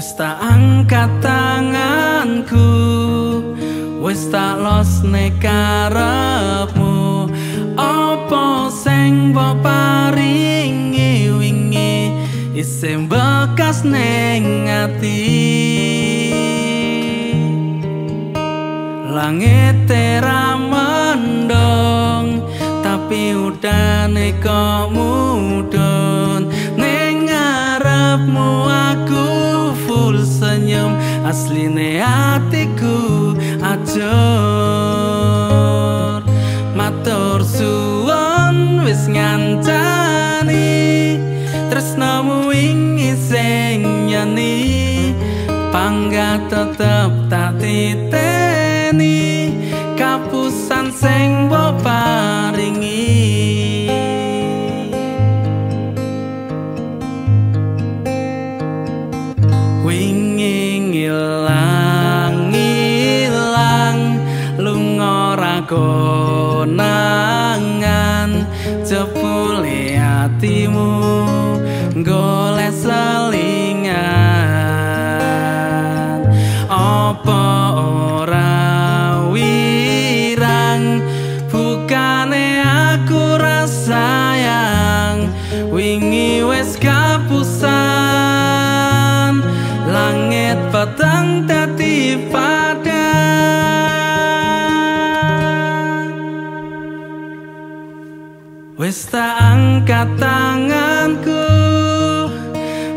Wis tak angkat tanganku, wis tak losne karepmu. Apa sing mbok paringi wingi isih bekas ning ati. Langit ra mendung tapi udane kok mudhun. Ning ngarepmu aku full senyum, asline atiku ajur. Matur suwun wis ngancani tresnamu wingi sing nyeni. Pangga tetep tak titeni kapusan sing mbok paringi. Wingi ngilang ngilang lunga ra konangan, jebule atimu golek selingan. Apa ora wirang bukane aku ra sayang. Wingi wis kapusan, langit peteng dadi padang. Wis tak angkat tanganku,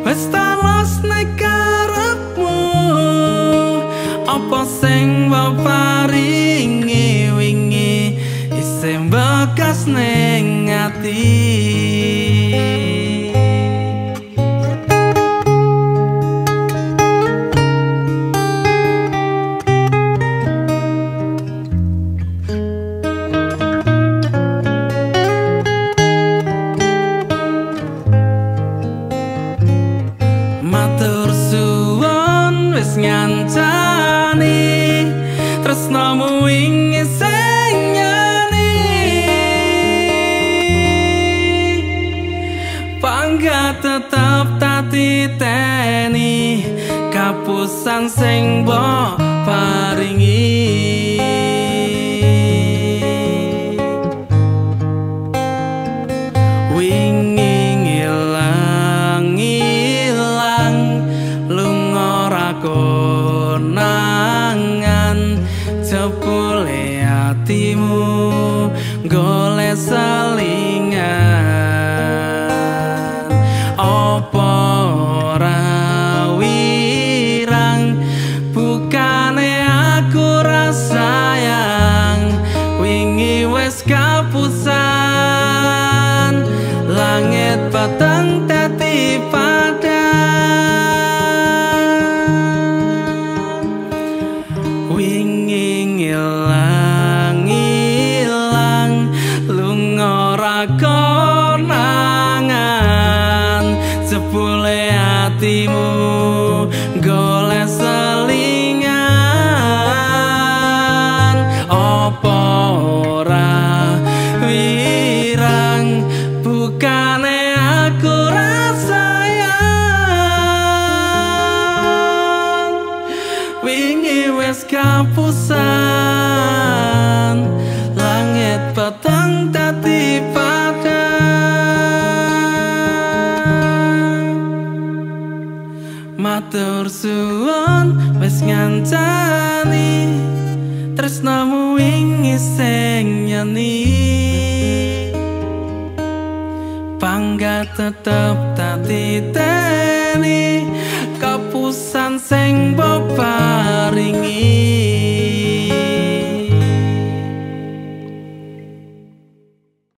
wis tak losne karepmu. Apa sing mbok paringi wingi isih bekas ning ati. Matur suwun wis ngancani tresnamu wingi sing nyeni. Pangga tetep tak titeni kapusan sing mbok paringi. Wingi ngilang ngilang lunga ra konangan, jebule atimu golek selingan. Apa ora wirang bukane aku ra sayang. Wingi wis kapusan, langit peteng dadi padang. Wingi ngilang ngilang lunga ra konangan, jebule atimu golek selingan. Apa ora wirang bukane aku ra sayang. Wingi wis kapusan, langit peteng dadi padang. Matur suwun wis ngancani tresnamu wingi sing nyeni. Pangga tetep tak titeni kapusan sing mbok paringi.